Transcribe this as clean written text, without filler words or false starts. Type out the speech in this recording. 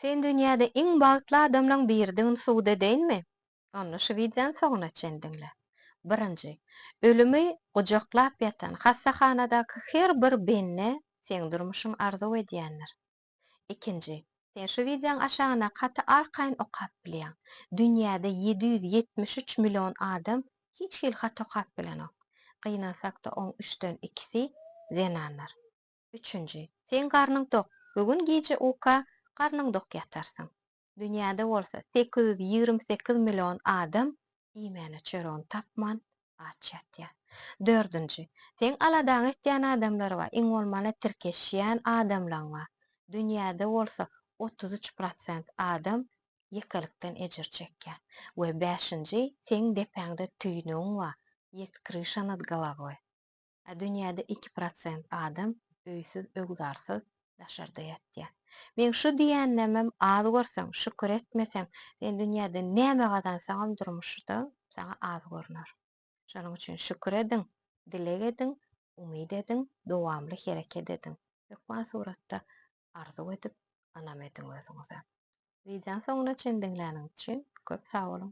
Sen dünýäde iň bagtly adamlaň biridigini subut edeýinmi? Onda şu wideony soňuna çen diňle. Birinji, ölümi gujaklap ýatan hassahanadaky her bir bende seň durmuşyňy arzuw edýändir. Ikinji, sen şu wideoň aşagyndaky haty arkaýyn okap bilýäň. Dünýäde 773 million adam hiç hili hat okap bilenok. Gynansakda oň üçden ikisi zenanlar. Üçünji, seň garnyň tok, bu gün gije uka garnyň dok ýatarsyň. Dünýäde bolsa 828 million adam iýmäne çöregini tapman aç ýatýar. Dördünji, seň aladaňy etýän adamlar bar, iň bolmanda tirkeşýän adamlaň bar. Dünýäde bolsa 33 prosent adam ýekelikden ejir çekýär. We bäşinji, seň depäňde tüýnügiň bar, ýest kryşa nad golowoý. A dünýäde 2% adam öýsüz-öwzarsyz daşarda ýatýar. Meň şu diýenlemem az görseň, şükür etmeseň, sen dünýäde näme gazansaňam durmuşda saňa az görner. Şonuň üçin şükür ediň, dileg ediň, umyt ediň, dowamly hereket ediň. Hökman suratda arzuw edip, ynam ediň özüňize. Wideony soňuna çenli diňläniňiz üçin köp sag boluň.